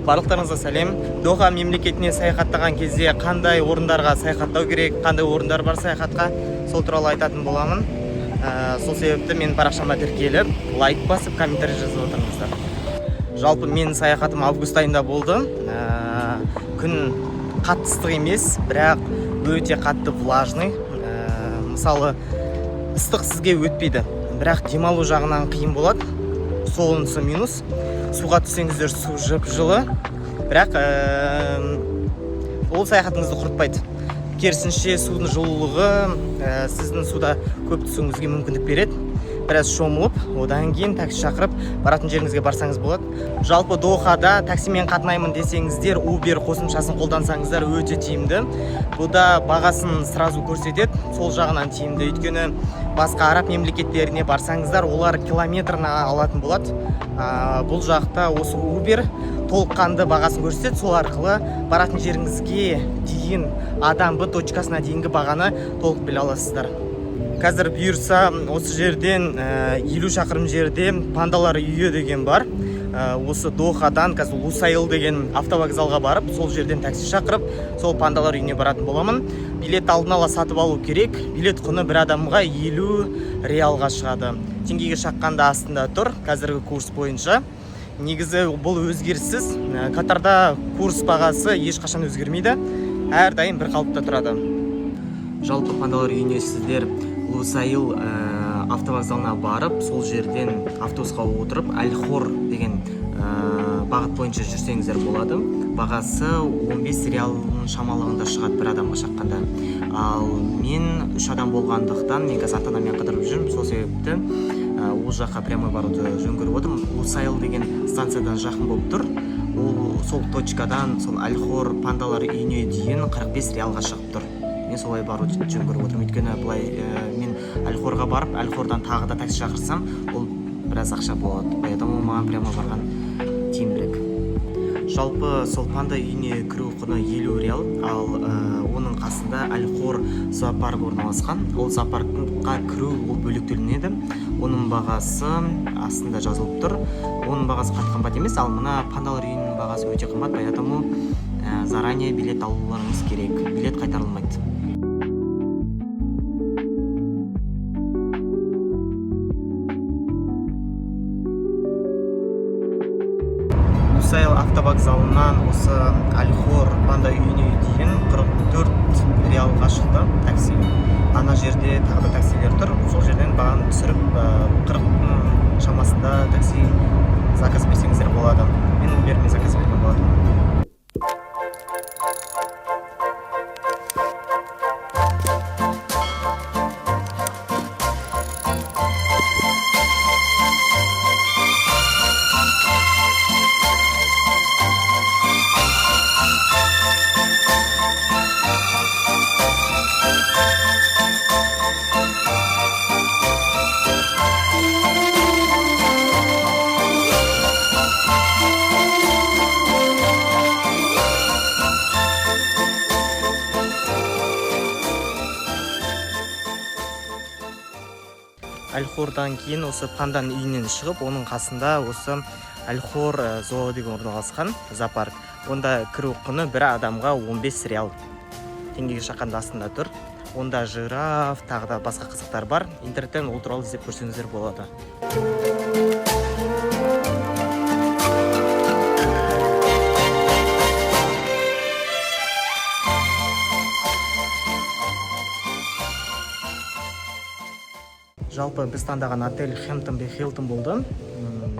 Барлықтарыңызға сәлем. Доха мемлекетіне саяхаттаған кезде қандай орындарға саяхаттау керек, қандай орындар бар саяхатқа, сол туралы айтатын боламын. Сол себепті менің парақшама тіркеліп, лайк басып, комментарий жазып отырыңыздар. Жалпы менің саяхатым август айында болды. Күн қатты ыстық емес, бірақ өте қатты влажный. Мысалы, ыстық сізге өтпейді, бірақ демалу жағынан қиын болады. Солнце минус. Суға түссеңіздер, су жып жылы, бірақ ол саяхатыңызды құртпайды. Керісінше, судың жылулығы сіздің суда көп түсуіңізге мүмкіндік береді. Біраз шомылып, одан кейін такси шақырып, баратын жеріңізге барсаңыз болады. Жалпы Дохада таксимен қатынаймын десеңіздер, Uber қосымшасын қолдансаңыздар, өте тиімді. Бұда бағасын сразу көрсетеді, сол жағынан тиімді. Өйткені басқа араб мемлекеттеріне барсаңыздар, олар километрына алатын болады. Бұл жақта осы Uber толыққанды бағасын көрсетеді. Сол арқылы баратын жеріңізге дейін, А-дан Б точкасына дейінгі бағаны толық біле аласыздар. Қазір бұйырса, осы жерден 50 шақырым жерде пандалар үйі деген бар. Осы Дохадан қазір Лусаил деген автовокзалға барып, сол жерден такси шақырып, сол пандалар үйіне баратын боламын. Билет алдын ала сатып алу керек. Билет құны бір адамға 50 реалға шығады. Теңгеге шаққанда астында тұр қазіргі курс бойынша. Негізі бұл өзгеріссіз. Катарда курс бағасы ешқашан өзгермейді, әрдайым бір қалыпта тұрады. Жалпы пандалар үйіне сіздер Лусаил автовокзалына барып, сол жерден автобусқа отырып, Аль-Хор деген бағыт бойынша жүрсеңіздер болады. Бағасы 15 реалдың шамалығында шығады бір адамға шаққанда. Ал мен үш адам болғандықтан, мен қазір ата анаммен қыдырып жүрмін, сол себепті ол жаққа прямой баруды жөн көріп отырмын. Лусаил деген станциядан жақын болып тұр. Ол сол точкадан сол Аль-Хор пандалар үйіне дейін 45 реалға шығып тұр. Мен солай баруды жөн көріп отырмын, өйткені былай мен Аль-Хорға барып, Аль-Хордан тағы да такси шақырсам, ол біраз ақша болады, поэтому маған прямо барған тиімдірек. Жалпы сол панда үйіне кіру құны 50 реал. Ал оның қасында Аль-Хор зоопарк орналасқан. Ол зоопаркқа кіру ол бөлек төленеді. Оның бағасы астында жазылып тұр. Оның бағасы қатты қымбат емес, ал мына пандалар үйінің бағасы өте қымбат, поэтому заранее билет алуларыңыз керек. Билет қайтарылмайды. Лусайл автовокзалынан осы Аль-Хор панда үйіне дейін 44 реалға шықты такси. Ана жерде тағы да таксилер тұр, сол жерден бағаны түсіріп, 40 мың шамасында такси заказ берсеңіздер болады. Мен Uberмен заказ берген болатынмын. Аль-Хордан кейін, осы панданың үйінен шығып, оның қасында осы Аль-Хор зоо деген орналасқан зоопарк. Онда кіру құны бір адамға 15 реал, теңгеге шаққанда астында тұр. Онда жираф, тағы да басқа қызықтар бар. Интернеттен ол туралы іздеп көрсеңіздер болады. Жалпы біз таңдаған отель Хэмптон Бэй Хилтон болды.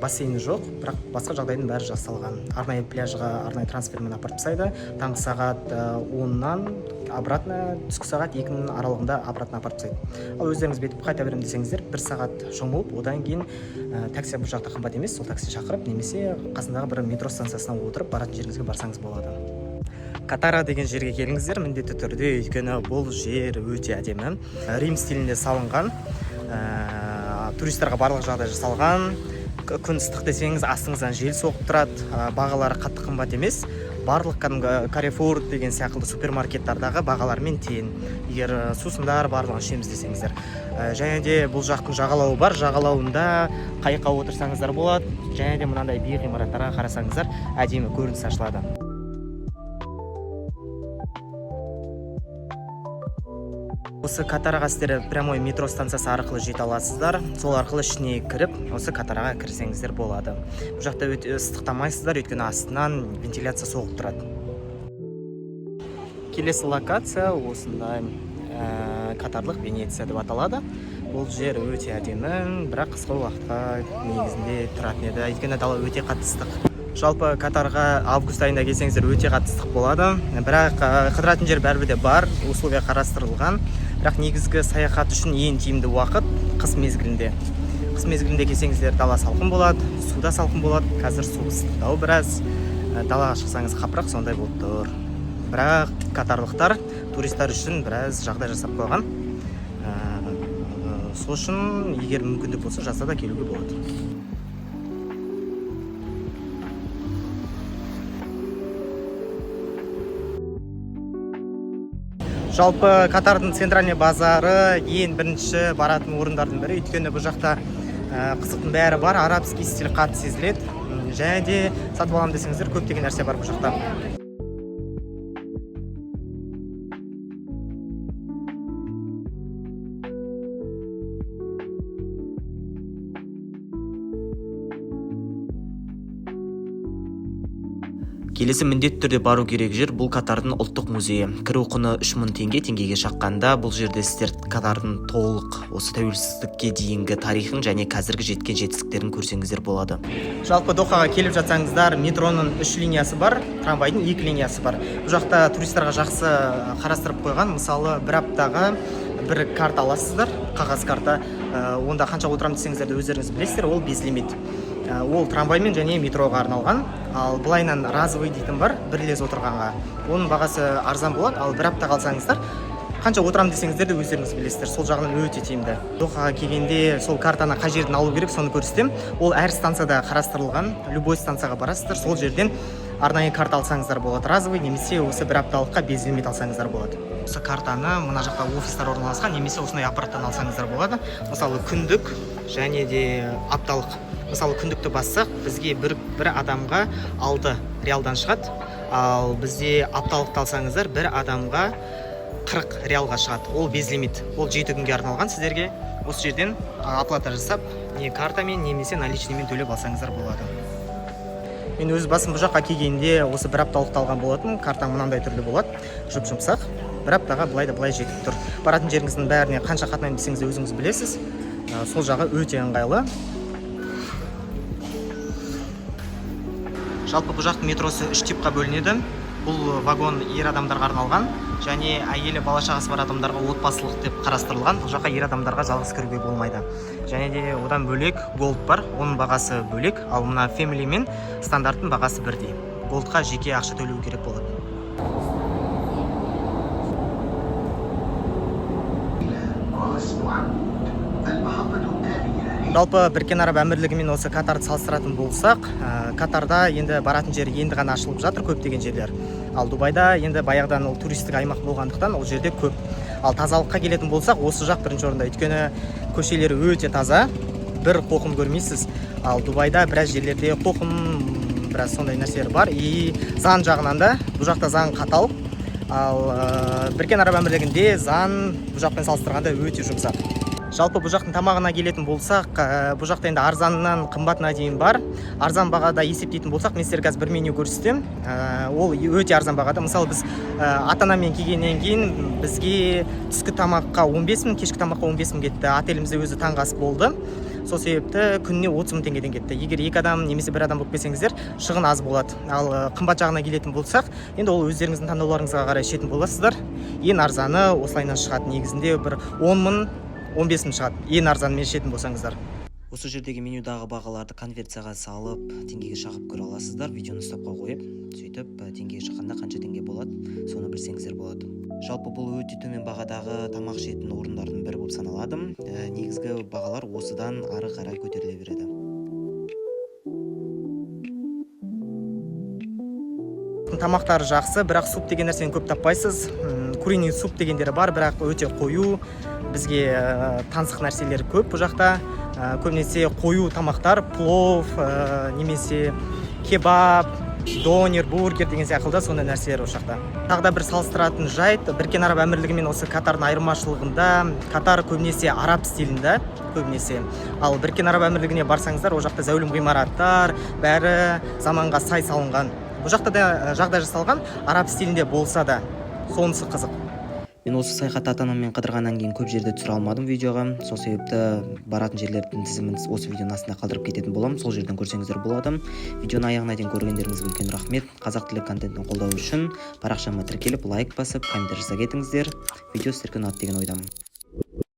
Бассейні жоқ, бірақ басқа жағдайдың бәрі жасалған. Арнайы пляжға арнайы трансфермен апарып тастайды таңғы сағат 10-нан, обратно түскі сағат 2-нің аралығында обратно апарып тастайды. Ал өздеріңіз бүйтіп қайта беремін десеңіздер, бір сағат шомылып, одан кейін такси бұл жақта қымбат емес, сол такси шақырып немесе қасындағы бір метро станциясына отырып, баратын жеріңізге барсаңыз болады. Катара деген жерге келіңіздер міндетті түрде, өйткені бұл жер өте әдемі, рим стилінде салынған. Туристарға барлық жағдай жасалған. Күн ыстық десеңіз, астыңыздан жел соғып тұрады. Бағалары қатты қымбат емес, барлық кәдімгі Каррефур деген сияқты супермаркеттардағы бағалармен тең, егер сусындар барлығын ішеміз десеңіздер. Және де бұл жақтың жағалауы бар, жағалауында қайыққа отырсаңыздар болады. Және де мынандай биік ғимараттарға қарасаңыздар, әдемі көрініс ашылады. Осы Катараға сіздер прямой метро станциясы арқылы жете аласыздар. Сол арқылы ішіне кіріп, осы Катараға кірсеңіздер болады. Бұл жақта өте ыстықтамайсыздар, өйткені астынан вентиляция соғып тұрады. Келесі локация осындай катарлық Венеция деп аталады. Бұл жер өте әдемі, бірақ қысқы уақытқа негізінде тұратын еді, өйткені дала өте қатты ыстық. Жалпы Катарға август айында келсеңіздер, өте қатты ыстық болады, бірақ қыдыратын жер бәрібір де бар, условия қарастырылған. Бірақ негізгі саяхат үшін ең тиімді уақыт қыс мезгілінде. Қыс мезгілінде келсеңіздер, дала салқын болады, су да салқын болады. Қазір су ыстықтау біраз. Далаға шықсаңыз, қапырық сондай болып тұр. Бірақ катарлықтар туристер үшін біраз жағдай жасап қойған. Сол үшін егер мүмкіндік болса, жазда да келуге болады. Жалпы Катардың центральный базары ең бірінші баратын орындардың бірі, өйткені бұл жақта қызықтың бәрі бар, арабский стиль қатты сезіледі. Және де сатып аламын десеңіздер, көптеген нәрсе бар бұл жақта. Келесі міндетті түрде бару керек жер — бұл Катардың ұлттық музейі. Кіру құны 3000 теңге. Теңгеге шаққанда, бұл жерде сіздер Катардың толық осы тәуелсіздікке дейінгі тарихын және қазіргі жеткен жетістіктерін көрсеңіздер болады. Жалпы Дохаға келіп жатсаңыздар, метроның үш линиясы бар, трамвайдың екі линиясы бар. Бұл жақта туристарға жақсы қарастырып қойған. Мысалы, бір аптаға бір карта аласыздар, қағаз карта. Онда қанша отырамын десеңіздер де, өздеріңіз білесіздер, ол безлимит. Ол трамваймен және метроға арналған. Ал былайынан разовый дейтін бар, бір рет отырғанға, оның бағасы арзан болады. Ал бір апта қалсаңыздар, қанша отырамын десеңіздер де, өздеріңіз білесіздер, сол жағынан өте тиімді. Дохаға келгенде сол картаны қай жерден алу керек, соны көрсетемін. Ол әр станцияда қарастырылған, любой станцияға барасыздар, сол жерден арнайы карта алсаңыздар болады, разовый немесе осы бір апталыққа безлимит алсаңыздар болады. Осы картаны мына жақта офистар орналасқан немесе осындай аппараттан алсаңыздар болады. Мысалы, күндік және де апталық. Мысалы, күндікті бассақ, бізге бір адамға 6 реалдан шығады. Ал бізде апталықты алсаңыздар, бір адамға 40 реалға шығады. Ол безлимит, ол 7 күнге арналған. Сіздерге осы жерден оплата жасап, не картамен, немесе наличныймен төлеп алсаңыздар болады. Мен өз басым бұл жаққа келгенде осы бір апталықты алған болатын. Карта мынандай түрлі болады, жұп жұмсақ бір аптаға былай да былай жетіп тұр. Баратын жеріңіздің бәріне қанша қатынаймын десеңіз де, өзіңіз білесіз. Сол жағы өте ыңғайлы. Жалпы бұл жақтың метросы үш типқа бөлінеді. Бұл вагон ер адамдарға арналған және әйелі, бала шағасы бар адамдарға отбасылық деп қарастырылған. Бұл жаққа ер адамдарға жалғыз кіруге болмайды. Және де одан бөлек голд бар, оның бағасы бөлек. Ал мына фэмили мен стандарттың бағасы бірдей. Голдқа жеке ақша төлеу керек болады. راس محمود. المحطة التالية هي Жалпы Біріккен Араб Әмірлігімен осы Катарды салыстыратын болсақ, Катарда енді баратын жер енді ғана ашылып жатыр көптеген жерлер. Ал Дубайда енді баяғыдан ол туристік аймақ болғандықтан, ол жерде көп. Ал тазалыққа келетін болсақ, осы жақ бірінші орында, өйткені көшелері өте таза, бір қоқым көрмейсіз. Ал Дубайда біраз жерлерде қоқым, біраз сондай нәрселер бар. И заң жағынан да бұл жақта заң қатал. Ал Біріккен Араб Әмірлігінде заң бұл жақпен салыстырғанда өте жұмсақ. Жалпы бұл жақтың тамағына келетін болсақ, бұл жақта енді арзанынан қымбатына дейін бар. Арзан бағада есептейтін болсақ, мен сіздерге қазір бір меню көрсетемін. Ол өте арзан бағада. Мысалы, біз ата анаммен келгеннен кейін бізге түскі тамаққа 15 мың, кешкі тамаққа 15 мың кетті. Отелімізде өзі таңғы ас болды, сол себепті күніне 30 мың теңгеден кетті. Егер екі адам немесе бір адам болып келсеңіздер, шығын аз болады. Ал қымбат жағына келетін болсақ, енді ол өздеріңіздің таңдауларыңызға қарай ішетін боласыздар. Ең арзаны осылайынан шығады, негізінде бір 10 мың, 15 мың шығады ең арзанымен ішетін болсаңыздар. Осы жердегі менюдағы бағаларды конверсияға салып, теңгеге шағып көре аласыздар, видеоны стопқа қойып, сөйтіп теңгеге шаққанда қанша теңге болады, соны білсеңіздер болады. Жалпы бұл өте төмен бағадағы тамақ ішетін орындардың бірі болып саналады. Негізгі бағалар осыдан ары қарай көтеріле береді. Тамақтары жақсы, бірақ суп деген нәрсені көп таппайсыз. Куриный суп дегендері бар, бірақ өте қою. Бізге таңсық нәрселер көп бұл жақта. Көбінесе қою тамақтар, плов немесе кебаб, донер, бургер деген секілді сондай нәрселер ол жақта. Тағы да бір салыстыратын жайт: Біріккен Араб Әмірлігі мен осы Катардың айырмашылығында, Катар көбінесе араб стилінде көбінесе, ал Біріккен Араб Әмірлігіне барсаңыздар, ол жақта зәулім ғимараттар, бәрі заманға сай салынған. Бұл жақта да жағдай жасалған араб стилінде болса да, сонысы қызық. Мен осы саяхатты ата анаммен қыдырғаннан кейін көп жерде түсіре алмадым видеоға. Сол себепті баратын жерлердің тізімін осы видеоның астында қалдырып кететін боламын, сол жерден көрсеңіздер болады. Видеоны аяғына дейін көргендеріңізге үлкен рахмет. Қазақ тілі контентін қолдау үшін парақшама тіркеліп, лайк басып, комментарий жаза кетіңіздер. Видео сіздерге ұнады деген ойдамын.